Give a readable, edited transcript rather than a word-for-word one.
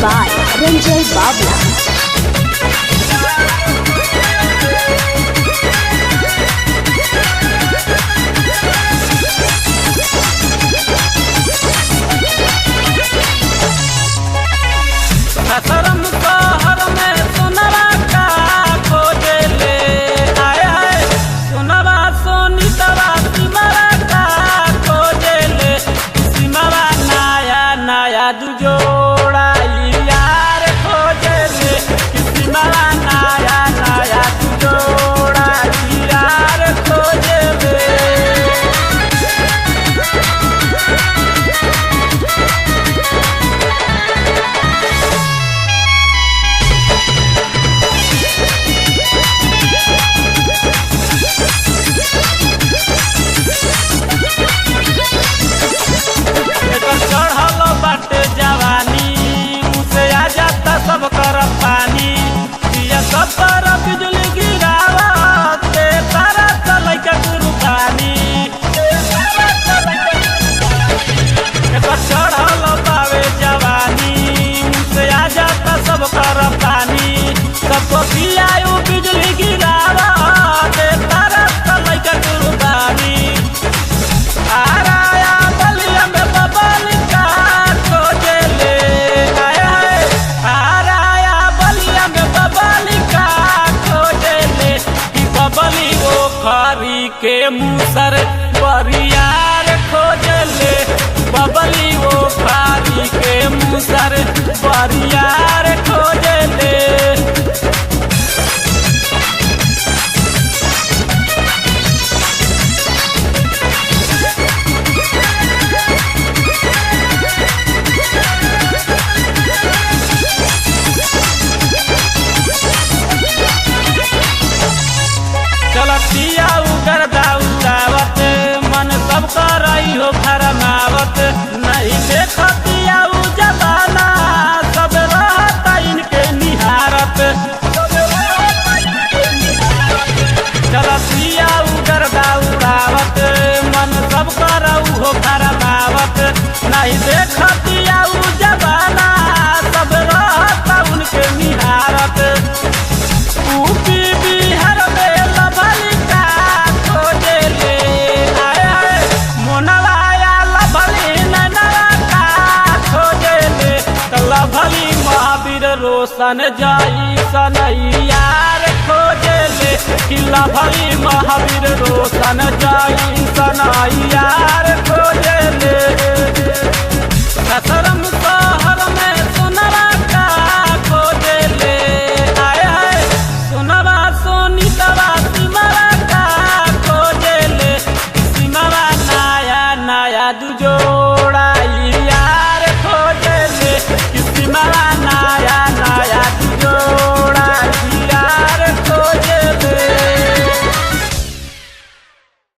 by Ranjay Babla. Sasaram शहर में सोनरा का खोजले आय हाय सोनरा सोनी तरा सिमरा का खोजले सिमरा नया नया दुजोड़ा यार खोजले सिमरा नया नया दुजोड़ा यार खोजले। एकर चढ़ल बाटे जवानी मुसे आ जाता सब कर पानी पिया सब पर बिजली गिरावत ते तारा चलै के गुरुबानी। एकर चढ़ल बावे जवानी मुसे आ जाता सब कर पानी सबको पियायु बिजली गिरावत ते तारा चलै के गुरुबानी। आराया बलिया में बबल का खोजले आय हाय आराया बलिया में बबल का खोजले कि बबली ओखरी के मुसर बरियार खोजले बबली ओखरी के मुसर बरियार खोजले। चलतिया उगर दाउरावत मन सब करई हो फरमावत नहीं देखतिया उ जमाना सब रहता इनके निहारत। चलतिया उगर दाउरावत मन सब करऊ हो फरमावत नहीं देखतिया उ जमाना सब रहता उनके निहारत। यूपी बिहार में लभली का खोजले आय हाय मोनवाया लभली ननवा का खोजले त लभली महावीर रोशन जाई सनैयार खोजले कि लभली महावीर रोशन जाई सनैयार खोजले। ससरम